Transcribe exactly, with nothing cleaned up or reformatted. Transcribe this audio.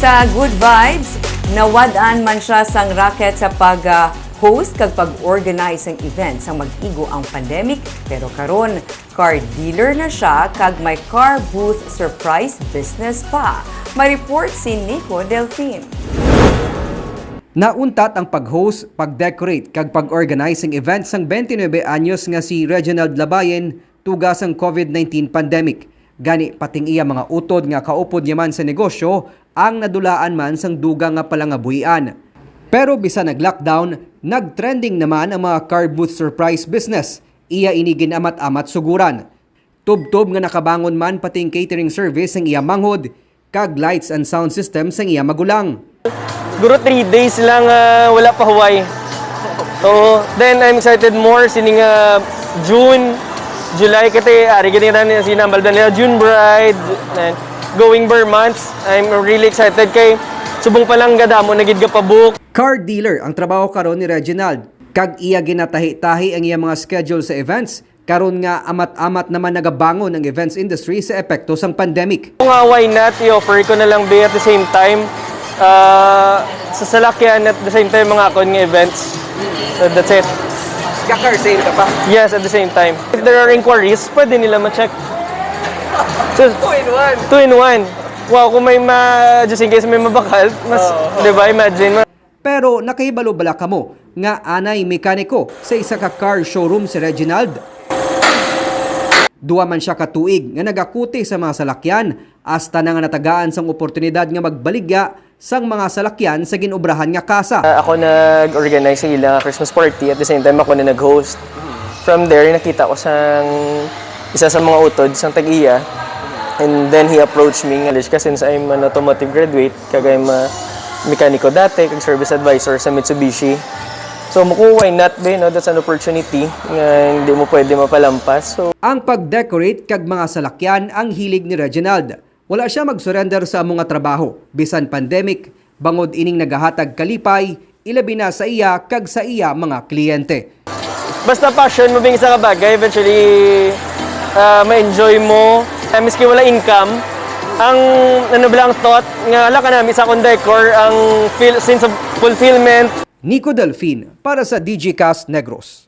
Sa Good Vibes, nawad-an man siya sang racket sa pag-host kag pag-organize sang event sang mag-igo ang pandemic, pero karon, car dealer na siya kag may car booth surprise business pa. May report si Nico Delfin. Nauntat ang pag-host, pag-decorate, kag pag-organize sang event sang twenty-nine anyos nga si Reginald Labayen tuga sang COVID nineteen pandemic. Gani, pating iya mga utod nga kaupod niya man sa negosyo ang nadulaan man sang dugang nga palangabuhian. Pero bisan nag-lockdown, nag-trending naman ang mga car booth surprise business. Iya ini gin-amat-amat suguran. Tubtob nga nakabangon man pating catering service sang iya manghod kag lights and sound system sang iya magulang. Siguro three days lang, ah, wala pa huway. Oo. Then, I'm excited more sining, ah, June, July, kasi ari gani na sinambal na nila June Bride, and going bar months. I'm really excited kay subong pa lang gadamo na gid gapabook. Car dealer ang trabaho karon ni Reginald, kag iya ginatahi-tahi ang iya mga schedule sa events. Karon nga amat-amat naman nagabangon ang events industry sa epekto sang pandemic. Kung nga, why not? I-offer ko na lang, be, at the same time, ah, sa salakyan, at the same time, mga akon nga events. So, that's it. Ga-car sale ka pa? Yes, at the same time. If there are inquiries, pwede nila ma-check. So, two in one. Two in one. Wow, kung may ma-, just in case may mabakal, mas, Oo. di ba, imagine mo. Pero nakahibalo bala kamo nga anay mekaniko sa isa ka car showroom si Reginald? Duwa man siya ka tuig nga nagakuti sa mga salakyan, hasta na nga natagaan sang oportunidad nga magbaligya sang mga salakyan sa gin-obrahan nga kasa. Ah, ako nag-organize sa ila nga Christmas party, at the same time ako na nag-host. From there, nakita ko sang isa sa mga utod sang tag-iya. And then he approached me nga, "Lish ka, since I'm an automotive graduate, kag I'm a mekaniko dati, kag service advisor sa Mitsubishi." So, mo ko, why not, be, no? That's an opportunity nga hindi mo pwede mapalampas. So, Ang pag-decorate kag mga salakyan ang hilig ni Reginald. Wala sia mag-surrender sa amo nga trabaho, bisan pandemic, bangod ining nagahatag kalipay, ilabi na sa iya kag sa iya mga kliyente. Basta passion mo bing isa ka bagay, eventually, ah, ma-enjoy mo. Ah, miski wala income, ang ano ba lang thought nga wala ka na, isa akong decor, ang feel, sense of fulfillment. Nico Delfin para sa Digicast Negros.